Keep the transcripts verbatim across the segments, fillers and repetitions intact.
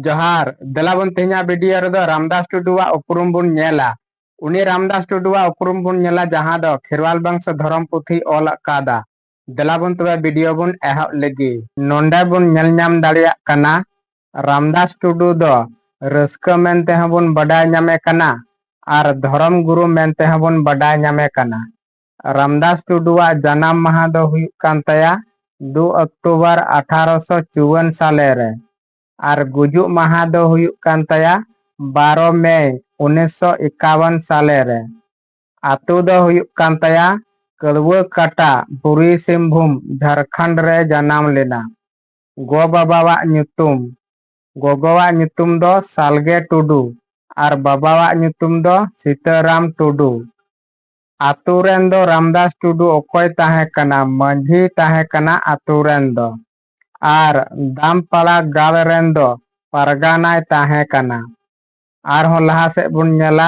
ᱡᱚᱦᱟᱨ, ᱫᱮᱞᱟ ᱵᱚᱱ ᱛᱮᱦᱮᱧᱟᱜ ᱵᱷᱤᱰᱤᱭᱳ ᱨᱮᱫᱚ ᱨᱟᱢᱫᱟᱥ ᱴᱩᱰᱩᱣᱟᱜ ᱩᱯᱨᱩᱢ ᱵᱚᱱ ᱧᱮᱞᱟ᱾ ᱩᱱᱤ ᱨᱟᱢᱫᱟᱥ ᱴᱩᱰᱩᱣᱟᱜ ᱩᱯᱨᱩᱢ ᱵᱚᱱ ᱧᱮᱞᱟ, ᱡᱟᱦᱟᱸ ᱫᱚ ᱠᱷᱮᱨᱣᱟᱞ ᱵᱚᱝᱥᱚ ᱫᱷᱚᱨᱚᱢ ᱯᱩᱛᱷᱤ ᱚᱞ ᱟᱠᱟᱫᱟ᱾ ᱫᱮᱞᱟ ᱵᱚᱱ ᱛᱚᱵᱮ ᱵᱷᱤᱰᱤᱭᱳ ᱵᱚᱱ ᱮᱦᱚᱵ ᱞᱮᱜᱮ᱾ ᱱᱚᱰᱮ ᱵᱚᱱ ᱧᱮᱞ ᱧᱟᱢ ᱫᱟᱲᱮᱭᱟᱜ ᱠᱟᱱᱟ, ᱨᱟᱢᱫᱟᱥ ᱴᱩᱰᱩ ᱫᱚ ᱨᱟᱹᱥᱠᱟᱹ ᱢᱮᱱ ᱛᱮᱦᱚᱸ ᱵᱚᱱ ᱵᱟᱰᱟᱭ ᱧᱟᱢᱮ ᱠᱟᱱᱟ ᱟᱨ ᱫᱷᱚᱨᱚᱢ ᱜᱩᱨᱩ ᱢᱮᱱ ᱛᱮᱦᱚᱸ ᱵᱚᱱ ᱵᱟᱰᱟᱭ ᱧᱟᱢᱮ ᱠᱟᱱᱟ᱾ ᱨᱟᱢᱫᱟᱥ ᱴᱩᱰᱩᱣᱟᱜ ᱡᱟᱱᱟᱢ ᱢᱟᱦᱟ ᱫᱚ ᱦᱩᱭᱩᱜ ᱠᱟᱱ ᱛᱟᱭᱟ ᱫᱩ ᱚᱠᱴᱳᱵᱚᱨ ᱟᱴᱷᱟᱨᱚᱥᱚ ᱪᱩᱣᱟᱱ ᱥᱟᱞᱮ ᱨᱮ ᱟᱨ ᱜᱩᱡᱩᱜ ᱢᱟᱦᱟ ᱫᱚ ᱦᱩᱭᱩᱜ ᱠᱟᱱ ᱛᱟᱭᱟ ᱵᱟᱨᱚ ᱢᱮ ᱩᱱᱤᱥᱥᱚ ᱮᱠᱟᱣᱟᱱ ᱥᱟᱞᱮ ᱨᱮ᱾ ᱟᱛᱳ ᱫᱚ ᱦᱩᱭᱩᱜ ᱠᱟᱱ ᱛᱟᱭᱟ ᱠᱟᱹᱲᱣᱟᱹ ᱠᱟᱴᱟ, ᱯᱩᱨᱵᱤ ᱥᱤᱝᱵᱷᱩᱢ, ᱡᱷᱟᱲᱠᱷᱚᱸᱰ ᱨᱮ ᱡᱟᱱᱟᱢ ᱞᱮᱱᱟ᱾ ᱜᱚ ᱵᱟᱵᱟᱣᱟᱜ ᱧᱩᱛᱩᱢ, ᱜᱚᱜᱚᱣᱟᱜ ᱧᱩᱛᱩᱢ ᱫᱚ ᱥᱟᱞᱜᱮ ᱴᱩᱰᱩ ᱟᱨ ᱵᱟᱵᱟᱣᱟᱜ ᱧᱩᱛᱩᱢ ᱫᱚ ᱥᱤᱛᱟᱹᱨᱟᱢ ᱴᱩᱰᱩ᱾ ᱟᱛᱳ ᱨᱮᱱ ᱫᱚ ᱨᱟᱢᱫᱟᱥ ᱴᱩᱰᱩ ᱚᱠᱚᱭ ᱛᱟᱦᱮᱸ ᱠᱟᱱᱟ? ᱢᱟᱹᱡᱷᱤ ᱛᱟᱦᱮᱸ ᱠᱟᱱᱟ ᱟᱛᱳ ᱨᱮᱱ ᱫᱚ, ᱟᱨ ᱫᱟᱢᱯᱟᱲᱟ ᱜᱟᱲ ᱨᱮᱱ ᱫᱚ ᱯᱟᱨᱜᱟᱱᱟᱭ ᱛᱟᱦᱮᱸ ᱠᱟᱱᱟ᱾ ᱟᱨᱦᱚᱸ ᱞᱟᱦᱟ ᱥᱮᱫ ᱵᱚᱱ ᱧᱮᱞᱟ,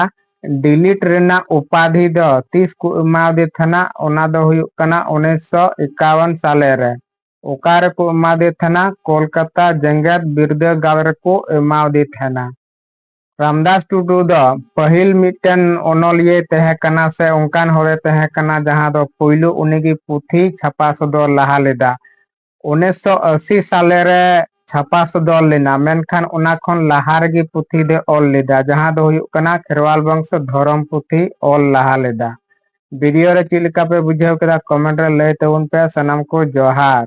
ᱰᱤᱞᱤᱴ ᱨᱮᱱᱟᱜ ᱩᱯᱟᱫᱷᱤ ᱫᱚ ᱛᱤᱥ ᱠᱚ ᱮᱢᱟᱣᱫᱮ ᱛᱟᱦᱮᱱᱟ? ᱚᱱᱟ ᱫᱚ ᱦᱩᱭᱩᱜ ᱠᱟᱱᱟ ᱩᱱᱤᱥᱥᱚ ᱮᱠᱟᱣᱟᱱ ᱥᱟᱞᱮ ᱨᱮ᱾ ᱚᱠᱟ ᱨᱮᱠᱚ ᱮᱢᱟᱫᱮ ᱛᱟᱦᱮᱱᱟ? ᱠᱳᱞᱠᱟᱛᱟ ᱡᱮᱜᱮᱛ ᱵᱤᱨᱫᱟᱹᱜᱟᱲ ᱨᱮᱠᱚ ᱮᱢᱟᱣᱫᱮ ᱛᱟᱦᱮᱱᱟ᱾ ᱨᱟᱢᱫᱟᱥ ᱴᱩᱰᱩ ᱫᱚ ᱯᱟᱹᱦᱤᱞ ᱢᱤᱫᱴᱮᱱ ᱚᱱᱚᱞᱤᱭᱟᱹᱭ ᱛᱟᱦᱮᱸ ᱠᱟᱱᱟ ᱥᱮ ᱚᱱᱠᱟᱱ ᱦᱚᱲᱮ ᱛᱟᱦᱮᱸ ᱠᱟᱱᱟ, ᱡᱟᱦᱟᱸ ᱫᱚ ᱯᱩᱭᱞᱩ ᱩᱱᱤᱜᱮ ᱯᱩᱛᱷᱤ ᱪᱷᱟᱯᱟ ᱥᱚᱫᱚᱨ ᱞᱟᱦᱟ ᱞᱮᱫᱟ᱾ ᱩᱱᱤᱥᱥᱚ ᱟᱥᱤ ᱥᱟᱞᱮ ᱨᱮ ᱪᱷᱟᱯᱟ ᱥᱚᱫᱚᱨ ᱞᱮᱱᱟ, ᱢᱮᱱᱠᱷᱟᱱ ᱚᱱᱟ ᱠᱷᱚᱱ ᱞᱟᱦᱟ ᱨᱮᱜᱮ ᱯᱩᱛᱷᱤ ᱫᱚᱭ ᱚᱞ ᱞᱮᱫᱟ, ᱡᱟᱦᱟᱸ ᱫᱚ ᱦᱩᱭᱩᱜ ᱠᱟᱱᱟ ᱠᱷᱮᱨᱣᱟᱞ ᱵᱚᱝᱥᱚ ᱫᱷᱚᱨᱚᱢ ᱯᱩᱛᱷᱤ ᱚᱞ ᱞᱟᱦᱟ ᱞᱮᱫᱟ᱾ ᱵᱷᱤᱰᱤᱭᱳ ᱨᱮ ᱪᱮᱫ ᱞᱮᱠᱟ ᱯᱮ ᱵᱩᱡᱷᱟᱹᱣ ᱠᱮᱫᱟ, ᱠᱚᱢᱮᱱᱴ ᱨᱮ ᱞᱟᱹᱭ ᱛᱟᱵᱚᱱ ᱯᱮ᱾ ᱥᱟᱱᱟᱢ ᱠᱚ ᱡᱚᱦᱟᱨ᱾